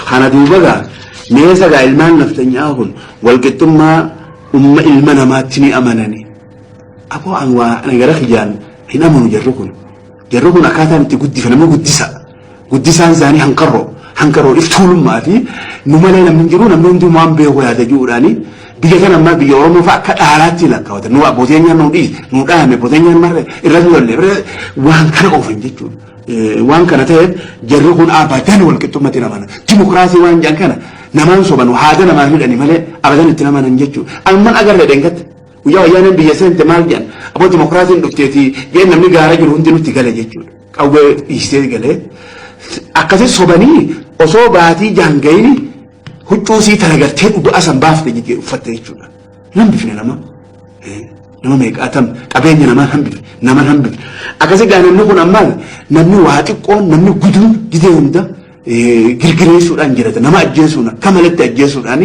Kana duuba gaa meesa gaa ilmaan naftanyaa kun walqixxummaa umma ilma namaatti ni amanani. Aboo an waa ana gara kiyyaan hin amanu jarri kun. Jarri kun akkaataan itti guddifa namni guddisa. Guddisaan isaanii hanqarroo. Hanqarroo iftuulummaa fi nu malee namni hin jiru, namni hundi waan beeku yaada jiruudhaani biyya kana ammaa biyya Oromoo fa'a akka dhaalaatti lakkaawatan. Nu abbootiin nu dhiis nu dhaame abbootiin marre irratti lolle waan kana oofan jechuudha. Waan kana ta'eef jarri kun abadan walqixxummatti hin amanan. Dimokiraasii waan jedhan kana namaan soban, haada namaan hidhani malee abadan itti amanan jechuudha. Amman agarree dheengatte. Guyyaa Wayyaaneen biyya seente maal jedhan? Aboo, dimokiraasiin dhufteeti jeen, namni gaara jiru hundi nutti gale jechuudha. Qawwee dhiisee galee akkasii sobanii osoo baatii jaangayini huccuu sii tana gartee dhugaa san baafte jechuudha, uffatte jechuudha. Nan bifne nama. Nama meeqaatam qabeenya namaan hambifne, naman hambifne. Akkasii gaa namni kun ammaas namni waa xiqqoon, namni guduun gidee hunda girgireessuudhaan jirata, nama ajjeesuun, akka malatti ajjeesuudhaan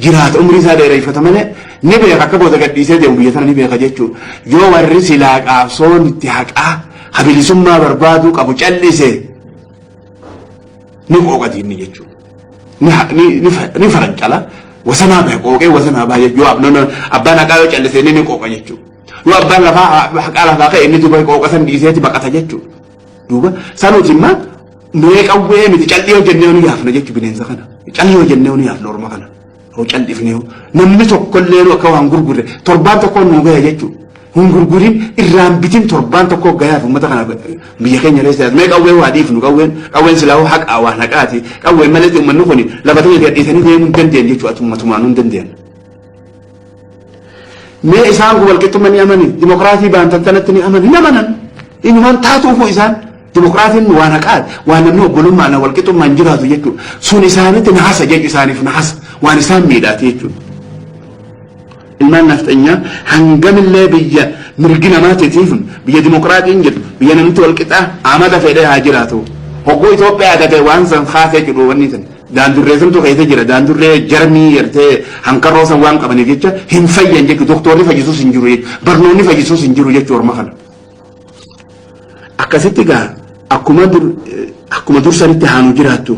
jiraata, umrii isaa dheereffata malee ni beeka, akka booda gadhiisee deemu biyya tana ni beeka jechuudha. Yoo warri silaa qaabsoon itti haqaa habilisummaa barbaaduu qabu callise ni qooqati inni jechuudha. Ni farancala, wasanaa bahe, qooqee wasanaa bahe jechuudha. Yoo abbaan haqaa yoo callise inni ni qooqa jechuudha. Yoo abbaan lafaa haqaa lafaa ka'e inni duuba qooqa san dhiiseeti baqata jechuudha. Duuba sanuuti immoo mee qawwee miti, callii hojjennee ni yaafna jechuudha bineensa kana. Callii hojjennee ni yaafna orma kana. Hoo callifnee namni tokkollee nu akka waan gurgurre torbaan tokko nu gaya jechuudha. Hin gurgurin, irraan bitin, torbaan tokko gayaaf uummata kana biyya keenya keessa. Mee qawwee waa dhiifnu, qawween silaa haqaa waan haqaati. Qawween malee uummanni kun lafa ta'e gadhiisanii deemuu hin dandeenye jechuudha, ummatumaan hin dandeenye. Mee isaan kun walqixxummaa ni amani, dimokiraasii baantan tanatti ni amani, hin amanan. Inumaan taatuufu isaan dimokiraasiin waan haqaati, waan namni obbolummaan walqixxummaan jiraatu jechuudha. Sun isaanitti nahasa jechuudha, isaaniif nahasa, waan isaan miidhaati jechuudha. Ilmaan nafxanyaa hangamillee biyya mirgi namaatiitiif, biyya dimokiraatiin jedhu, biyya namni walqixaa amata fedhee haa jiraatu. Hogguu Itoophiyaa tate waan san kaasee jedhu wanni san. Daandurree santu keessa jira, daandurree jarmii yertee hankarroo san waan qabaniif jecha hin fayyan jechuudha. Doktorri fayyisuus hin jiru jechuudha. Barnoonni fayyisuus hin jiru jechuudha orma kana. Akkasitti gaa akkuma dursanitti haanu jiraattu,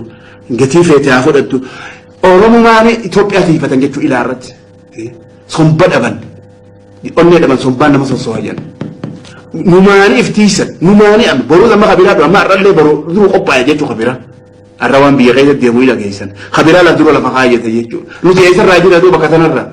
gatii feete haa fudhattu. Oromumaan Itoophiyaa tiifatan jechuu ilaa irratti. Somba dhaban, onnee dhaban, sombaan nama sossoha jedhan. Numaanii iftiisan, numaanii amma boruu amma kabiraa amma har'allee boruu duru qophaa'e jechuu kabiraa. Har'a waan biyya keessa deemu ila geessan. Kabiraa laf dura lafa kaayyate jechuudha. Nuti eessarraa jira duuba bakka sanarraa.